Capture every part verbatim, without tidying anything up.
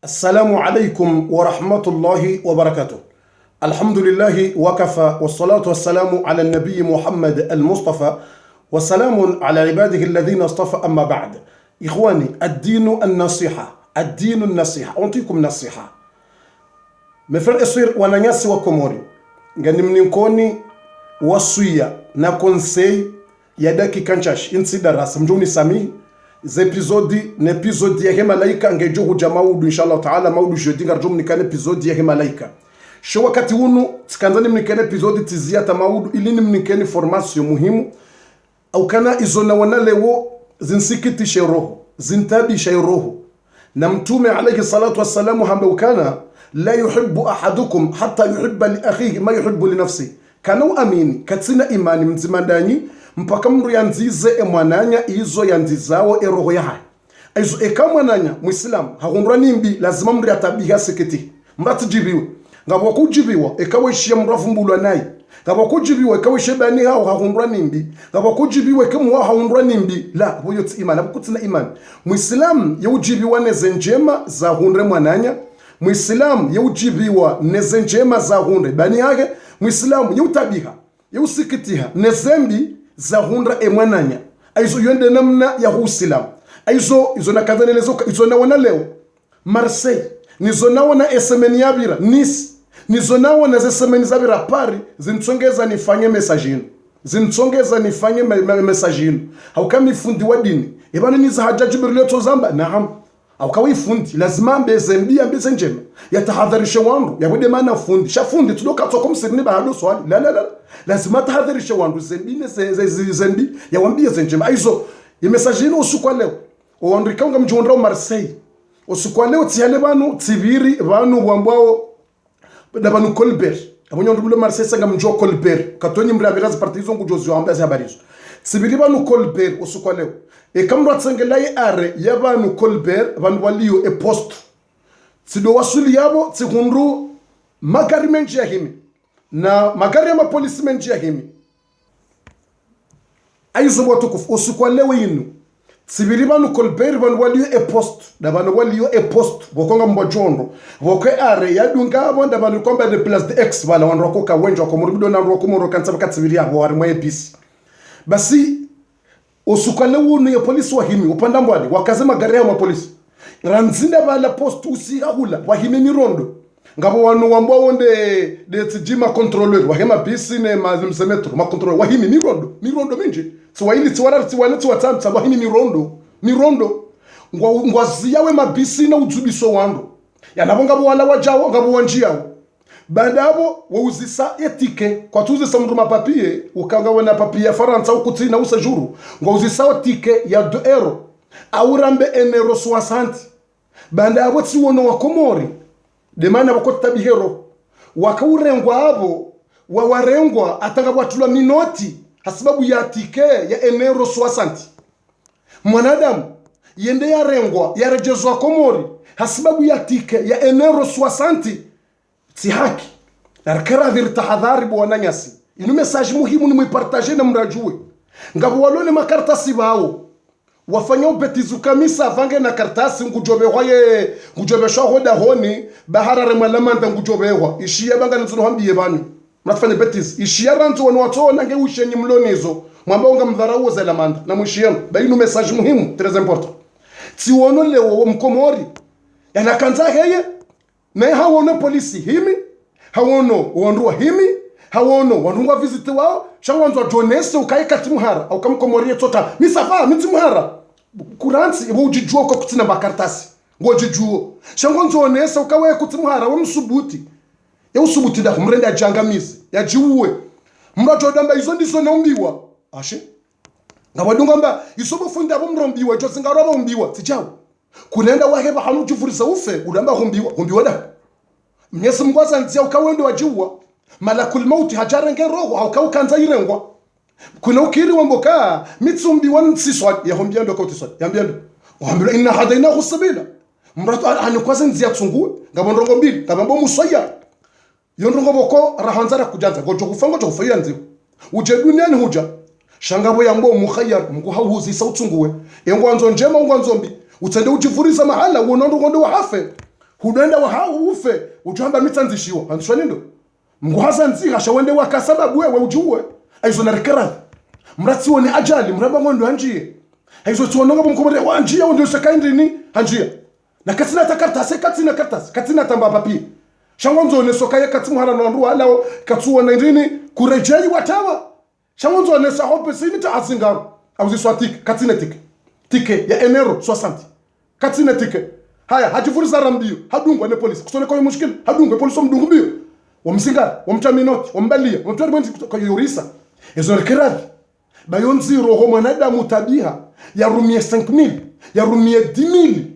السلام عليكم ورحمة الله وبركاته. الحمد لله وكفى، والصلاة والسلام على النبي محمد المصطفى، وسلام على عباده الذين اصطفى، أما بعد. إخواني، الدين النصيحة، الدين النصيحة، أعطيكم نصيحة. Mes frères et sœurs, wananyasi wa Komori, nganimnikoni waswiya na conseil ya dakika ntsashi, ntsi darasa, mdjo unisamihi, ze épisode, ne épisode yahe malaika ngedjo hudja maudu, inshallah taala, maudu jeudi, ngaridjo mnikani épisode yahe malaika. Sho wakati unu, tsikandza nimnikeni épisode tsi ziya ta maudu, ili nimnikeni information muhimu, haukana izo naona leo, zinsikitisha roho, zintabisha roho. Na Mtrume alayhi salatu wassalamu hamba ukana, لا يحب أحدكم حتى يحب لأخيه ما يحب لنفسه. Kana uamini, katsina imani mdzima ndanyi, mpaka mndru yandzize e mwananya izo yandzizao e roho yahahe. Haizo eka mwananya, Muislamu, hahundrwa ni mbi, lazima mndru yatabihe asikitihe. Mndru atsidjiviwe. Ngapvo kudjiviwa, eka waishiya mndru avumbulwa nayi. Ngapvo kudjiviwa, eka waishiya bani haho hahundrwa ni mbi. Ngapvo kudjiviwa, eka mwaho hahundrwa ni mbi. La, pvo iyo tsi imani, apvo kutsina imani. Muislamu, ye udjiviwa neze ndjema zahundre mwananya. Muislamu, ye udjiviwa neze ndjema zahundre bani hahe. Muislamu, ye utabiha, ye usikitiha neze mbi zahundra e mwananya. Haizo iyo nde namna ya Uislamu. Haizo, izo nakandza nelezo ka, izo naona leo Marseille, nizo naona e semaine yapvira Nice, nizo naona ze semaine zapvira Paris, zintsongeza nifanye message inu. Zintsongeza nifanye me, me, message inu. Hauka mi fundi wa dini. Eba nini za hadja Djibril yotso zamba? Naam. Hauka we fundi, lazima ambe ze mbi, ambe ze ndjema. Yatahadharishe wandru, yapvo nde mana fundi. Sha fundi, tsi ndo katsoko msirini ba hado swali. La, la, la. Lazima atahadharishe wandru ze mbi ne ze, ze, ze, ze mbi, yawambiye ze ndjema. Haizo, ye message inu usiku wa leo. O wandru ikao ngamdjihundrao Marseille. Usiku wa leo tsihale pvanu, tsipviri pvanu wambwao nda pvanu Colbert. Apvo nyi wandru mlo Marseille sa ngamdjuo Colbert. Katwenyi mri apvira zi parti izo ngudjo ziwamba zi habari izo. Tsipviri pvanu Colbert usiku wa leo. Eka mndru atsengelea ye arrêt ya pvanu Colbert, pvanu pvwaliyo e poste. Tsido waswili yapvo, tsihundru magari mendji yahimi. Na magari ya mapolisi mendji yahimi. Haizo bo watukufu, usiku wa leo inu. Tsipviri pvanu Colbert, pvanu pvwaliyo e poste. Nda pvanu pvwaliyo e poste. Pvoko ngamdjuo ndro. Pvoko e arrêt yadunga apvo nda pvanu kwamba nde Place de Aix, pvala wandru wako ka wendji wako murumbido na wandru wako moro kantsa pvaka tsipviri yapvo harimwa e bisi. Basi, usiku wa leo unu ye polisi wahimi, upvanda mbwani, wakaze magari ya mapolisi. Randzi nda pvala poste usiha hula, wahimi mirondo. Ngapvo wanu wambwao nde, nde tsidji ma contrôleur, wahe mabisi ne ma, mze metro, ma contrôleur, wahimi mirondo, mirondo mindji. Tsiwaili, tsiwararu, tsiwane, tsiwatsanu, tsa wahimi mirondo, mirondo. Ngwa, ngwaziyawo e mabisi na udzubiso wandru. Yana pvo ngapvo wala wadjao, ngapvo wandjiao. Baanda apvo, wauzisa e ticket, kwatsuuzisa mndru mapapier, uka ngawe na papier ya Farantsa ukutsina u séjour, ngwauzisa o ticket ya deux euros, au rambe un euro soixante. Baanda apvo tsiwono wa Komori, nde mana pvoko tsi tabihe roho. Waka urengwa apvo, wa warengwa, hata ngapvo watrilwa minoti, hasibabu ya ticket ya un euro soixante. Mwanadamu, yende yarengwa, yaredjezwa Komori, hasibabu ya ticket ya un euro soixante. Tsi haki. Narikere pviri tahadhari bo wananyasi. Inu message muhimu ni mwipartage na mndru adjuwe. Ngapvo walo ne makartasi pvao. Wafanya ubetizi uka mi ça va nge na kartasi ngudjopvehwa ye, ngudjopveshwa ho dahoni, ba harare mwa lamanda ngudjopvehwa. Ishiya ba ngani ntsunu hambiye pvanu. Mnatufanye betizi. Ishiya randzi wanu watsoona nge ushenyi mlo nizo. Mwamba unga mdharau ze lamanda. Na mwishiya. Ba inu message muhimu, très important. Tsiwono leo wo Mkomori. Yana kandza heye. Naye hawono polisi himi, hawono wandru wahimi, hawono wandru ngwa visitiwao, sha ngwandzo adjonese uka ye katsi muhara, hauka Mkomori ye tsota, mi ça va, mi tsi muhara. Kurantsi, iwe udjidjuo uka kutsina makartasi, ngodjidjuo. Sha ngwandzo onese uka we kutsi muhara, we msubuti. Ye usubuti nda humrende adjangamize, yadjiuwe. Mndru adjo damba izo ndizo na umbiwa. Ashe. Ngapvo wadunga amba, iso bo fundi apvo mndru umbiwa, djo zingaro apvo umbiwa, tsi djao. Kunenda wahepva hanu udjivuriza ufe, udamba humbiwa, humbiwa da. Mnyezi Mungu hazandzia uka wende wadjiuwa. Malakul mauti hadja renge roho, hauka ukandza irengwa. Kuna ukiri wambo ka, mi tsumbiwa ntsiswali, ya humbiya ndo ka utsiswali, ya humbiya ndo. Wambilwa inna hadaynahu sabila. Mratu a-, anikwaze ndzia tsungu, ngapvo ndrongo mbili, ngapvo muswaya. Yo ndrongo pvoko rahandza rakudjandza, ngodjo hufa, ngodjo hufa, iyo yandziro. Udje duniani hudja. Sha ngapvo yambo mukhayar, Mungu hauhuzisa utsunguwe. Ye ngwandzo ndjema, ngwandzo mbi. Utsende udjivuriza mahala, uona ndrongo nde wahafe. Hudwenda waha ufe, udjo hamba mi tsandzishiwa. Andzishwa ni ndo? Mngu hazandziha, sha wende waka sababu wewe udjuwe. Hayizo narike radhi. Mdru tsi wone ajali, mdru hamba ngondo handjiye. Hayizo tsi wone ngapvo mkomori wa handjiya, wende usaka indrini, handjiya. Na katsina ta kartasi, katsina kartasi, katsina ta mba papier. Sha ngwandzo ne soka ye katsi muhara no wandru walao, katsu wona indrini, kuredjeyi watawa. Sha ngwandzo ne sa hope si mita azingaro. Hauziswa ticket, katsina ticket. Ticket ya un euro soixante. Katsina ticket. Haya, hadjivuriza rambiyo, hadungwa ne polisi. Kutsone kwa yo mushkila, hadungwa, polisi wamdungu mbiyo. Wamzingara, wamtra minoti, wambaliya, wamtwari mwenzi kuto-, kwa yo risa. Ezo narike radhi. Ba yo ndziro ho mwanadamu tabiha, yarumiye cinq mille, yarumiye dix mille,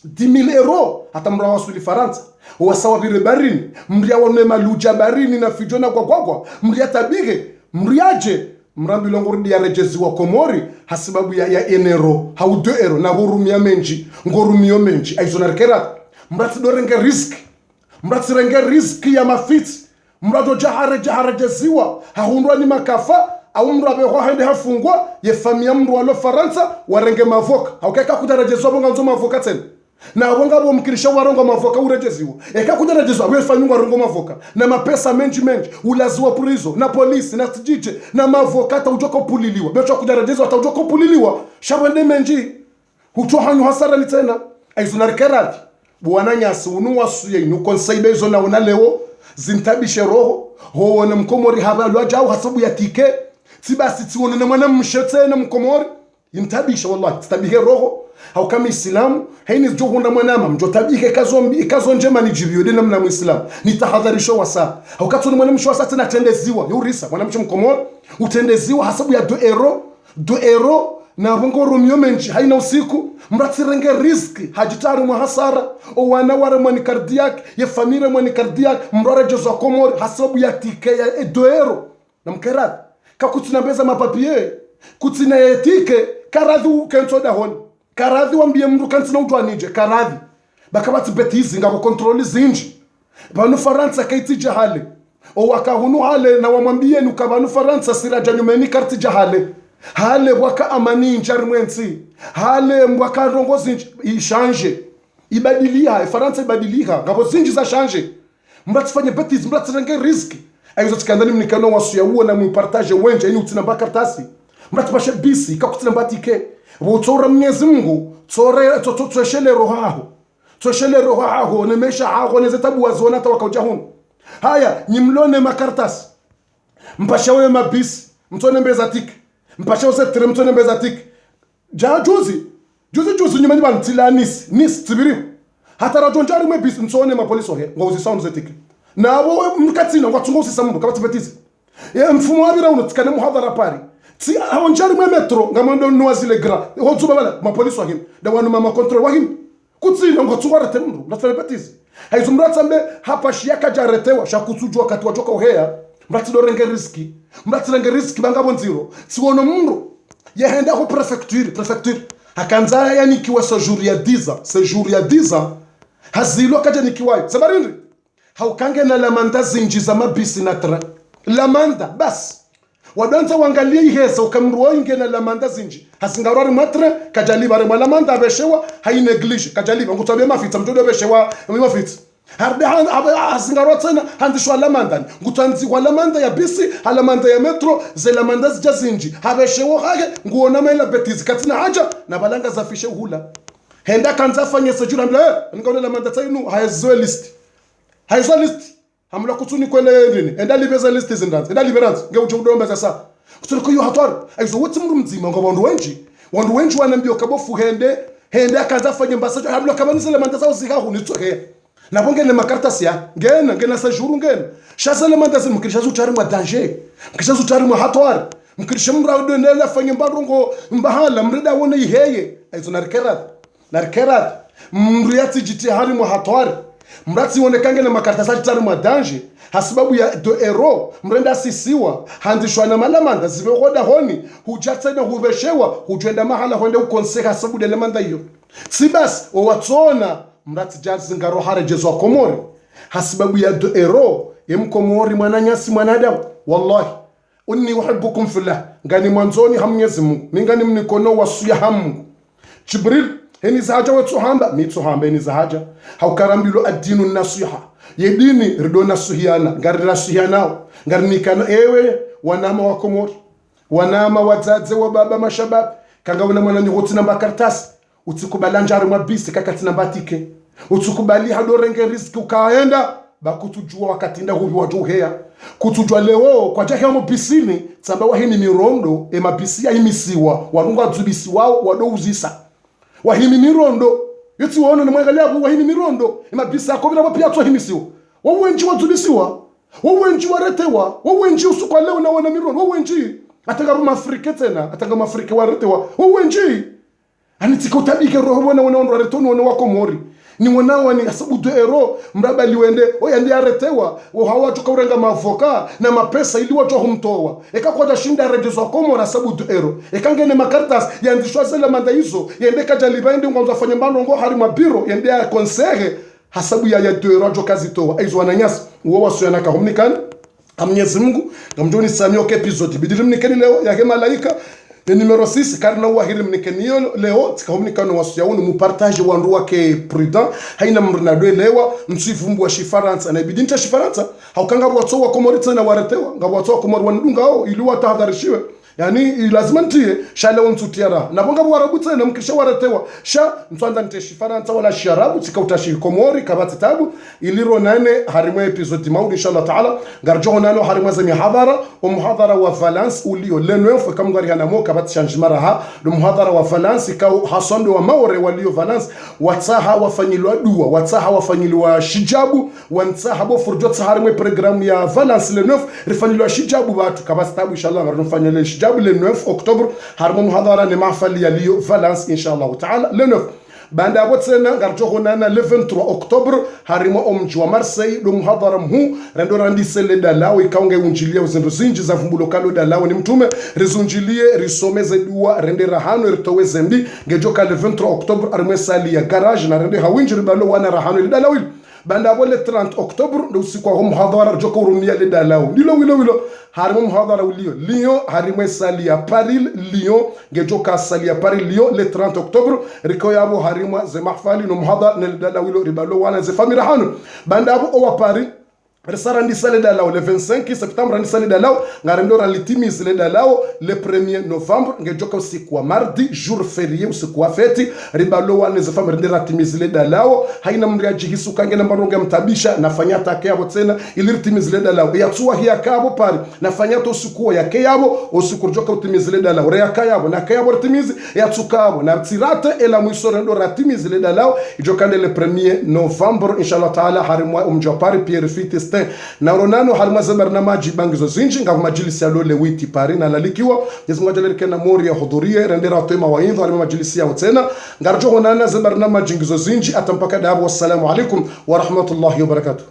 dix mille euros, hata mdru awaswili Farantsa, owasa wapvire baharini, mdru yawane maludja baharini na fidjo na gwagwagwa, mdru yatabihe, mdru yadje, mdru ambilwa ngorudi yaredjeziwa Komori, hasibabu ya, ya un euro, hau deux euros, na pvo urumiya mendji, ngorumiyo mendji, hayizo narike radhi. Mdru tsi ndo renge risque. Mdru atsirenge risque ya mafitsi. Mdru atsodja haredje-, haredjeziwa, hahundrwa ni makafa, au mdru apvehwa hende hafungwa, ye famiyi ya mdru walo Farantsa, warenge mavoka. Hauka eka kudjaredjeziwa pvo ngandzo mavoka tsena. Na pvo ngapvo mkirisha warongoa mavoka uredjeziwa. Eka kudjaredjeziwa, pvo ye famiyi ngwarongoa mavoka. Na mapesa mendji mendji, ulaziwa prison, na polisi, na sijije, na mavoka hata udjoka upvuliliwa. Pvo tsi kudjaredjeziwa hata udjoka upvuliliwa. Sha pvwende mendji. Hutso hanyu hasarani tsena. Hayizo narike radhi. Bo wananyasi, unu wasuya inu conseil be izo naona leo, zintabishe roho, ho wona mkomori hapvalwa djau hasababu ya ticket, tsi basi tsi wona na mwanamshe tsena mkomori, intabishe wallahi, tsitabihe roho, hauka mi Islamu, hayini zidjo hundra mwanama, mdjo tabihe kazo mbi, kazo ndjema nidjibiwe, nde namna Muislamu, nitahadharisho wasa, hauka tsoni mwanamshe wasa tsena trendeziwa, yo risa, mwanamshe mkomori, utrendeziwa hasababu ya deux euros, deux euros, na pvo ngorumiyo mendji, hayina usiku, mdru atsirenge risque, hadjitria harimwa hasara, owana waremwa ni cardiaque, ye famiyi iremwa ni cardiaque, mdru aredjezwa Komori, hasababu ya ticket ya, eh, deux euros. Na mke radhi, ka kutsina mbeza mapapier, kutsina ye ticket, ka radhi ukentsi dahoni. Ka radhi wambiye mdru kantsina udjuwa nidje, ka radhi. Ba kapvatsi bêtise, ngapvo contrôle zindji. Pvanu Farantsa kayitsi dja hale. Owaka hunu hale na wamwambiye nuka pvanu Farantsa si radja nyumeni kartsi dja hale. Hale pvwaka amani indji harimwa entsi. Hale pvwaka ndrongo zindji, ishanje. Ibadiliha, e Farantsa ibadiliha. Ngapvo zindji zashanje. Mdru atsifanye bêtise, mdru atsirenge risque. Hayizo tsikandza nimnikane wasuya uwo na mwipartage wendji, hayini utsina mba kartasi. Mdru atsipashe bisi, ka kutsina mba ticket. Pvo utsoura Mnyezi Mungu, tsore, tso, tso, tsoshele roho haho. Tsoshele roho haho, ne maesha haho, ne ze tabu waziona hata waka udja hunu. Haya, nyi mlo ne makartasi. Mpasha we mabisi, mtsone mbeza ticket. Mpasha we ze train, mtsone mbeza ticket. Dja juzi, juzi, juzi, nyumeni pvanu tsila Nice, Nice, tsipviri. Hata radjo ndjari mwe bisi, mtsone mapolisi ohe, ngwauzisa unu ze ticket. Na pvo mkatsina, ngwatsungo uzisa mdru, kapvatsi bêtise. Ye mfumo wapvira unu, tsikane muhadhara Paris. Tsi, hau ndjari mwe métro, ngamwendo nuwa zile gras. Ho dzuba pvala, mapolisi wahimi. Nda wanu mama contrôle wahimi. Kutsina, ngwatsungo arrêter mdru, mdru atsifanye bêtise. Hayizo mdru atsambe, hapvashiya kadja arrêtewa, sha kutsudjuwa wakati wadjoka uheya. Mdru atsidorenge risque. Mdru atsirenge risque, ba ngapvo ndziro. Tsiwono mdru, yahenda ho préfecture, préfecture. Hakandza yanikiwe séjour ya dix ans, séjour ya dix ans. Hazilwa kadja nikiwayo. Sababu hindri? Hauka ngena lamanda zindji za mabisi na train. Lamanda, basi. Wadwandza wangaliye ihesa uka mdru woyi ngena lamanda zindji. Hazingarwa harimwa train, kadjalipva harimwa lamanda hapveshewa, hayi négligé, kadjalipva, ngutsabiya mafitsa, mtodo hapveshewa, mafitsa. Harudi ha-, ha-, hazingarwa tsena, handzishwa lamanda. Ngutsandzihwa lamanda ya bisi, ha lamanda ya métro, ze lamanda zidja zindji. Hapveshewa hahe, nguona maila bêtise, katsina hadja, na pvala ngazafishe uhula. Henda kandza afanye séjour, hambila, eh, ngaone lamanda tsayinu, hayeziwe liste. Hayeziwe liste. Hamula kutsuni kwele ndrini. Enda lipve ze liste zindrandzi. Enda lipve randzi. Nge udje udomba za sa. Kutsuni kuyo hatwari. Hayizo wetsi mdru mdzima, ngapvo wandru wendji. Wandru wendji wanambiyo kabofu hende. Hende hakandza afanye mbasa. Hamula kapvani ze lamanda zao zika hunu itsoke. Na pvo ngena makartasi ya. Ngena, ngena séjour ngena. Sha ze lamanda zinu mkirisha zutria harimwa danger. Mkirisha zutria harimwa hatwari. Mkirisha mdru ado nela afanye mba ndrongo mbahala. Mdru nda wone iheye. Hayizo narike radhi. Narike radhi. Mdru yatsidjitriye harimwa hatwari. Mdru yatsiwone ka ngena makartasi yatritrie harimwa danger. Hasibabu ya deux euros. Mdru yende yasisiwa. Handzishwa na malamanda. Zipve hodahoni. Hudja tsena hupveshewa. Hudjwenda mahala hwende ukonseha hasibabu nde lamanda iyo. Tsi basi, owatsona. Mdru yatsidja zingarwa haredjezwa Komori. Hasibabu ya deux euros. Ye mkomori mwananyasi mwanadamu. Wallahi. Inni uhibbukum fillah, nganimwandzoni ha Mnyezi Mungu, mi nganimnikono wasuya ha Mungu. Djibril, Heni za haja wetsohamba, mi tsohamba heni za haja. Hauka rambilwa ad-dinu nasiha. Ye dini rido nasuhiana, ngari nasuhianao, ngari nikana ewe, wanama wa Komori. Wanama, wadzadze, wababa, mashababi. Kanga una mwananyaho utsina mba kartasi, utsikubali andjari mwa bisi kakatsina mba tike. Utsikubali hado renge riziki ukaenda, ba kutsudjua wakati nda hupvi wadjo uheya. Kutsudjua leo, kwadjaheya mo bisini, tsamba wahimi mirondo, e mabisi yahimisiwa, wandru ngwadzubisiwao, wado uzisa. Wahimi mirondo. Yotsi waona ni mwangalia apvo wahimi mirondo. E mabisi yako pvira pvo pia yatsohimisiwa. Wao wendji wadzubisiwa. Wao wendji waretewa. Wao wendji usiku wa leo na wana mirondo. Wao wendji. Hata ngapvo Maafrika tsena. Hata nga Maafrika waretewa. Wao wendji. Ani tsika utabike roho wana wana wandru waretewa ni wana wa Komori. Ni wana wani hasabu deux euros. Mraba liwende. Oya ndi aretewa. Wo hawa wadjo ka urenga mavoka na mapesa ili wadjo humtowa. Eka kwadjashinda aredjezwa Komori hasabu deux euros. Eka ngena makartasi, yandishwa zela manda izo, yende kadjaliba, yende ngwandzo afanye mba ndrongo harimwa biro, yende ya conseiller, hasabu ya, ya deux euros adjo kazitowa. Aizo wananyasi, uwo wasuyana kahumnikani. Ha Mnyezi Mungu, ngamdjo nisamihi oke épisode. Bidi rimnikeni leo, yahe malaika, le numéro six, karina uwahiri mnikeni yo leo, tsika humnikani wasuya unu, mupartage wandru wake prudent, haina mndru nadwe lewa, mtsivumbu wa shifaransa, na ibidi nte shifaransa, hauka ngapvo watso wa Komori tsena waretewa, ngapvo watso wa Komori wanidungao, ili watahadharishiwe. Yani, i lazima ntiye, sha leo ntsutia raha. Na pvo ngapvo warabu tsena mkisha waretewa, sha ntswandza nte shifaransa wala shiarabu, tsika uta shikomori, kapvatsi tabu, ili ronane harimwa épisode mauri, inshallah taala, ngaridjo honana harimwa ze mihadhara, o muhadhara wa Valence ulio le neuf, eka Mngu arihana mo, kapvatsi shandji maraha, no muhadhara wa Valence, ka haswa ndo wa Maore walio Valence, watsaha wafanyilwa dua, watsaha wafanyilwa shidjabu, wantsaha bo furjo tsaha harimwa programme ya Valence le neuf, rifanyilwa shidjabu pvatsu, kapvatsi tabu, inshallah, ngaridjo mfanyilwa shidjabu le neuf octobre, harimwa muhadhara ne mahafali yalio Valence, inshallah taala, le neuf. Baanda apvo tsena, ngaridjo honana le vingt-trois octobre, harimwa omdji wa Marseille, ndo muhadhara mhuu, rendo randise le dalao, ikao nge unjilia uzindru zindji za vumbulo ka lo dalao ni mtrume, rizunjilie, risome ze dua, rende rahano, ritowe ze mbi, ngedjo ka le vingt-trois octobre, harimwa e salle ya garage, na rende hawindji ribalo wana rahano le dalao ili. Baanda apvo le trente octobre, ndo usiku waho muhadhara, ridjo ka urumia le dalao. Ndilo wilo wilo, harimwa muhadhara ulio Lyon, harimwa e salle ya Paris, Lyon, ngedjo ka salle ya Paris, Lyon, le trente octobre, rikao yapvo harimwa ze mahafali no muhadhara ne le dalao ilo ribalo wana ze famille rahano. Baanda apvo owa Paris, risa randisa le dalao, le vingt-cinq septembre randisa le dalao, ngarendo ralitimizi le dalao, le premier novembre, ngedjo ka usiku wa mardi, jour férié, usiku wa fête, ribalo wana ze famille rende ratimizi le dalao, haina mndru yadjihisi uka ngena mba ndrongo ya mtabisha, nafanya hata yake yapvo tsena, ili ritimizi le dalao. Yatsuwahi yaka yapvo Paris, nafanya hata usiku wo yake yapvo, usiku ridjo ka utimizi le dalao. Re yaka yapvo, nake yapvo ritimizi, yatsuka yapvo. Na tsirate, ela mwiso rendo ratimizi le dalao, idjo ka nde le premier novembre, inshallah taala, harimwa omdji wa Paris, Pierrefitte-Stains. Na ronano harimwa ze barnamaji ba ngizo zindji, ngapvo majilisi ya lo le huit Paris, nalalikiwa, Mnyezi Mngu adjaanlie rike na mori ya hudhurie, rende ratowe mawaidha, harimwa majilisi yao tsena. Ngaridjo honana ze barnamaji ngizo zindji, hata mpaka ndapvo, wassalamu alaikum wa rahmatullahi wa barakatuh.